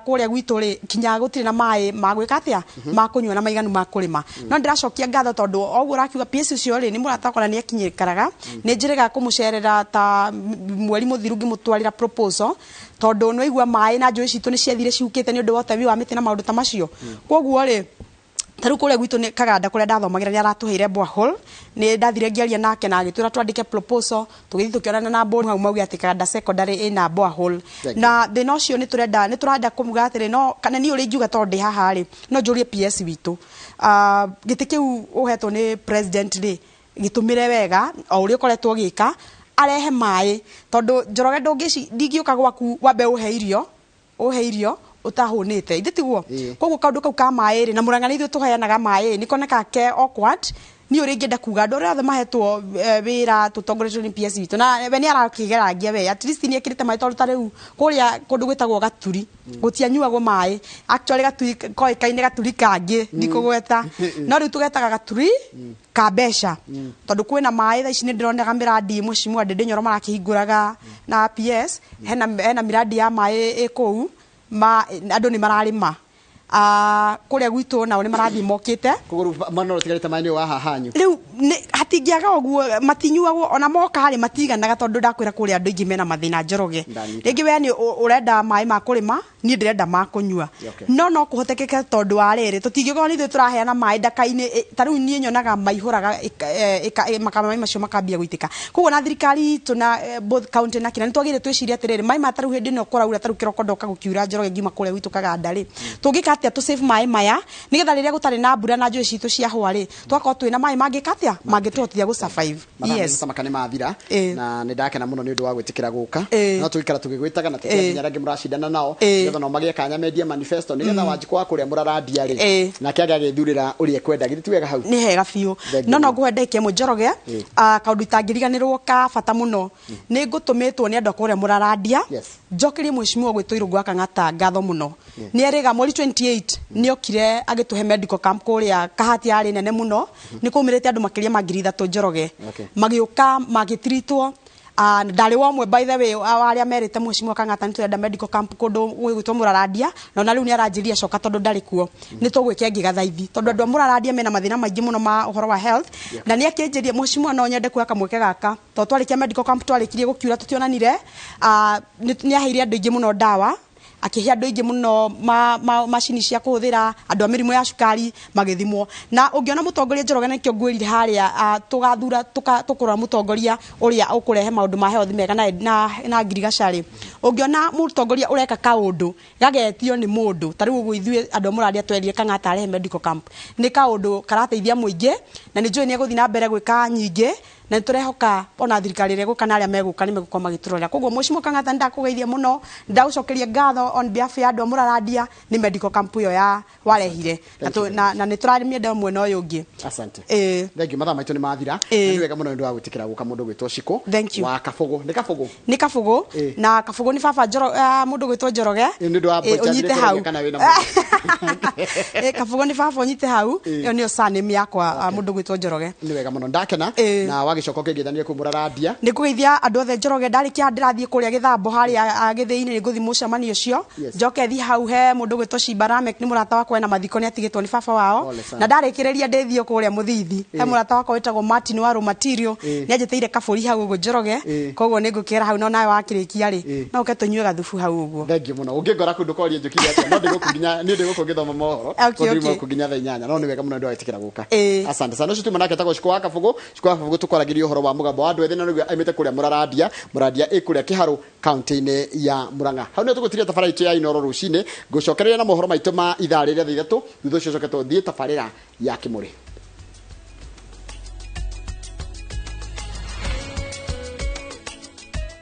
kũrĩa gwitũ rĩ, kinya gũtirĩ na maĩ ma gwĩka atĩa, ma kũnyua na maiganu ma kũrĩma. No ndĩracokia ngatho, tondũ o ũguo ũrakiuga, PS ũcio rĩ, nĩ mũrata wakwa na nĩ akinyĩkaraga, nĩ njĩrĩga kũmũcerera ta mweri mũthiru ngĩmũtwarĩra proposal, tondũ nĩ waigua maĩ na njũĩ citũ nĩ ciathire ciukĩte nĩ ũndũ wa ũtemi wa mĩtĩ na maũndũ ta macio. Koguo rĩ, ta rĩu kũrĩa gwitũ nĩ Kaganda, kũrĩa ndathomagĩra, nĩ aratũheire borehole. Nĩ ndathire ngĩaria nake na agĩtwĩra twandĩke proposal, tũgĩthiĩ tũkĩonana na board hau, mauge atĩ Kaganda Secondary ĩna borehole. Thank you. Na thĩna ũcio nĩ tũrenda kũmuga atĩrĩ, no kana niĩ ũrĩa ingiuga, tondũ ndĩ haha rĩ, no njũrie PS witũ, gĩtĩ kĩu ũhetwo nĩ president rĩ, gĩtũmĩre wega o ũrĩa ũkoretwo ũgĩka, arehe maĩ, tondũ Njoroge ndũngĩci ndingĩũka gwaku wambe ũhe irio ũtahũnĩte, ithe tiguo? Ĩĩ. Koguo kaũndũ kau ka maĩ rĩ, na Murang'a nĩ ithuĩ tũheanaga maĩ, nĩ konekaga ke awkward. Niĩ ũrĩa ingĩenda kuga, andũ arĩa othe mahetwo wĩra tũtongoretio nĩ PS witũ, na we nĩ arakĩgeragia, we at least nĩ ekĩrĩte maĩ, tondũ ta rĩu kũrĩa kũndũ gwĩtagwo Gaturi gũtianyuagwo maĩ. Actually Gaturi koĩkaine Gaturi kangĩ ndikũgweta, no rĩu tũgetaga Gaturi ka mbeca, tondũ kwĩna maĩ thaa ici. Nĩ ndĩronaga mĩrandi mũcimu Ndĩndĩ Nyoro marakĩhingũraga na PS, hena miradi ya maĩ ĩ kũu, ma andũ nĩ mararĩma. Kũrĩa gwitũ nao nĩ marathiĩ mokĩte. Koguo rĩu mwena ũrĩa ũtigarĩte maĩ nĩ wa haha hanyu? Rĩu hatingĩaga ũguo, matinyuagwo, ona moka rĩ matiganaga, tondũ ndakwĩra kũrĩa andũ aingĩ mena mathĩna, Njoroge. Ndanyita. Rĩngĩ we nĩ ũrenda maĩ ma kũrĩma, niĩ ndĩrenda ma kũnyua. No kũhotekeke, tondũ wa rĩrĩ, tũtingĩkorwo nĩ ithuĩ tũraheana maĩ ndaka-inĩ, ta rĩu niĩ nyonaga maihũraga maĩ macio makambia gũitĩka. Koguo na thirikari itũ na both county na kĩrĩa, nĩ twagĩrĩire twĩcirie atĩrĩrĩ, maĩ ma ta rĩu hĩndĩ ĩno kũraura, ta rĩu kĩroko ndoka gũkiura, Njoroge, ngiuma kũrĩa gwitũ Kaganda rĩ, tũngĩka atĩa tũ save maĩ maya, nĩgetha rĩrĩa gũtarĩ na mbura na njũĩ citũ ciahũa rĩ, tũgakorwo twĩna maĩ mangĩka atĩa, mangĩtũhotithia gũ survive. Mathaa Yes. maka nĩ mathira. Na nĩ ndakena mũno nĩ ũndũ wa gwĩtĩkĩra gũka. No tũikara tũgĩgwĩtaga na tũkinya arĩa angĩ mũracindana nao, nĩgetha nao magĩe kanya mendie manifesto, nĩgetha Wanjikũ wa kũrĩa mũrarandia rĩ, nake age agĩthurĩra ũrĩa ekwenda. Githĩ ti wega hau? Nĩ hega biũ. Thank No you. no ngũhe ndagĩka ĩmwe, Njoroge. Kaũndũ itangĩriganĩrwo ka bata mũno, nĩ ngũtũmĩtwo nĩ andũ a kũrĩa mũrarandia njokerie mheshimiwa gwĩtwo Irũngũ wa Kang'ata ngatho mũno. Nĩ erĩga mweri 28 nĩ okire agĩtũhe medical camp kũrĩa Kahati, yarĩ nene mũno, nĩ kwaumĩrĩte andũ makĩria ma 3,000, Njoroge. Magĩũka magĩtiritwo. Ndarĩ wa ũmwe, by the way, wa arĩa merĩte mheshimiwa Kang'ata nĩ tũrenda medical camp kũndũ gwĩtwo Mũrarandia, na ona rĩu nĩ aranjĩria coka, tondũ ndarĩ kuo, nĩ tũgwĩka ĩngĩ gathaithi, tondũ andũ a Mũrarandia mena mathĩna maingĩ mũno ma ũhoro wa health. Na nĩ akĩnjĩria mheshimiwa, no nyende kuoya kamweke gaka, tondũ twarĩkia medical camp, twarĩkirie gũkiura, tũtionanire. Nĩ aheire andũ aingĩ mũno ndawa. Akĩhe andũ aingĩ mũno macini cia kũhũthĩra, andũ a mĩrimũ ya cukari magĩthimwo. Na ũngĩona mũtongoria Njoroge, nĩkĩo ngwĩrire harĩa tũgathura tũkũrora mũtongoria ũrĩa ũkũrehe maũndũ ma health mega na ngirigaca rĩ, ũngĩona mũtongoria ũreka kaũndũ gagetio nĩ mũndũ ta rĩu ũguo, ithuĩ andũ a Mũrandia twerire Kang'ata arehe medical camp, nĩ kaũndũ karateithia mũingĩ, na nĩ njũĩ nĩ egũthiĩ na mbere gwĩka nyingĩ, na nĩ tũrehoka ona thirikari ĩrĩa ĩgũka na arĩa megũka nĩ megũkorwo magĩtũrorera. Koguo Mheshimiwa Kang'ata, nĩ ndakũgeithia mũno, nĩ ndagũcokeria ngatho on behalf ya andũ a Mũrarandia nĩ medical camp ĩyo ya warehire, na nĩ tũramĩenda mwena ũyũ ũngĩ. Asante. Thank you. Mathaa maitũ nĩ mathira. Na nĩ wega mũno nĩ ũndũ wa gwĩtĩkĩra gũka, mũndũ gwĩtwo Shiko Thank you. wa Kabũgũ. Nĩ Kabũgũ? Nĩ Kabũgũ. Na Kabũgũ nĩ baba Njoro, mũndũ gwĩtwo Njoroge. Nĩ ũndũ wa Ũnyite hau. Kana wĩna mũndũ. Kabũgũ nĩ baba, ũnyite hau. Ĩyo nĩyo surname yakwa, mũndũ gwĩtwo Njoroge. Nĩ wega mũno, ndakena. Na wagĩcoka ũkĩngeithania kũu Mũrarandia. Nĩ kũgeithia andũ othe Njoroge. Ndarĩkia ndĩrathiĩ kũrĩa gĩthambo harĩa gĩthĩi-inĩ, nĩ ngũthiĩ mũcemanio ũcio. Njoke thiĩ hau he mũndũ gwĩtwo Shimba Ramek, nĩ mũrata wakwa, ena mathiko, nĩ atigĩtwo nĩ baba wao. Pole sana. Na ndarĩkĩrĩria ndĩthiĩ kũrĩa Mũthithi he mũrata wakwa wĩtagwo Martin wa Raw Material, nĩ anjĩtĩire kabũri hau ũguo Njoroge. Koguo nĩ ngũkĩra hau, no nawe wakĩrĩkia rĩ, no ũke tũnyue gathubu hau ũguo. Thank you mũno. Ũngĩngora kũndũ korie njũkire atĩa, no ndĩgũkũ nginya niĩ ndĩgũkũ ngĩthoma mohoro. Koguo gũkũ nginya thaa 8, no nĩ wega mũno nĩ wetĩkĩra gũka. Asante sana. Ũcio tuma nake etagwo Shiko wa Kabũgũ. Shiko wa Kabũgũ, tũkwaragĩria ũhoro wa mũgambo wa andũ ethĩ, na nĩguo aimĩte kũrĩa Mũrarandia. Mũrandia ĩ kũrĩa Kĩharũ, kaunti-inĩ ya Murang'a. Hau nĩho tũgũtiria tabara itũ ya Inoro rũcinĩ. Ngũcokereria na mohoro maitũ ma ithaa rĩrĩa thaa 3, thutha ũcio coke tũthiĩ tabarĩra ya Kĩmũrĩ.